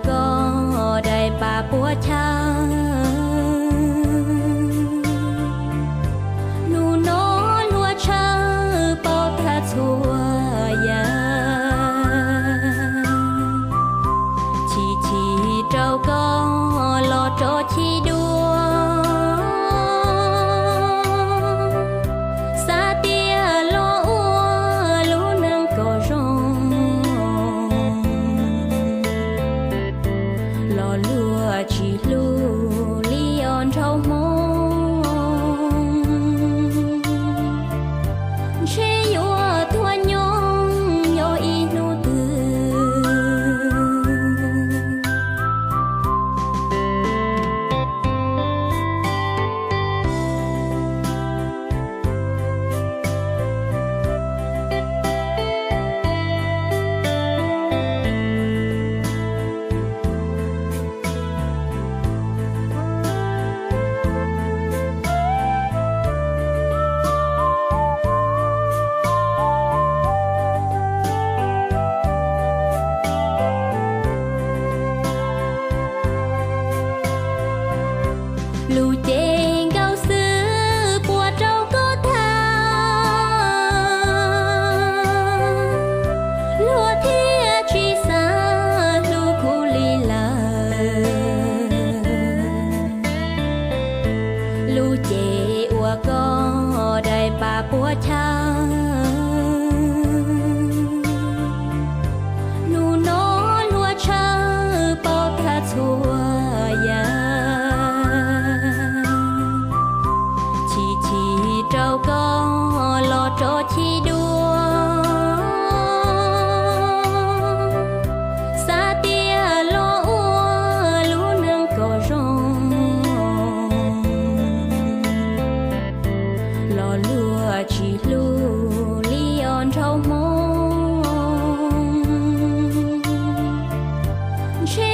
Koj daim pam puas chaw, hnub no luag tshawb paub tag txhua yam. Chim chim rau koj los rov chim dua, xav tias los ua lub neej kom zoo, los luag tsis hlub li os nraug Hmoob. Ntshe yuav tuag nyob yog ib hnub twg. Lus cem nkauj xwb puas rau koj tham, luag thiaj tsis xav hlub kuv li lawm. Lub cev uas koj daim pam puas chaw, hnub no luag tshawb paub tag txhua yam. Chim chim rau koj los rov chim dua, xav tias los ua lub neej kom zoo, los luag tsis hlub li os nraug Hmoob. Ntshe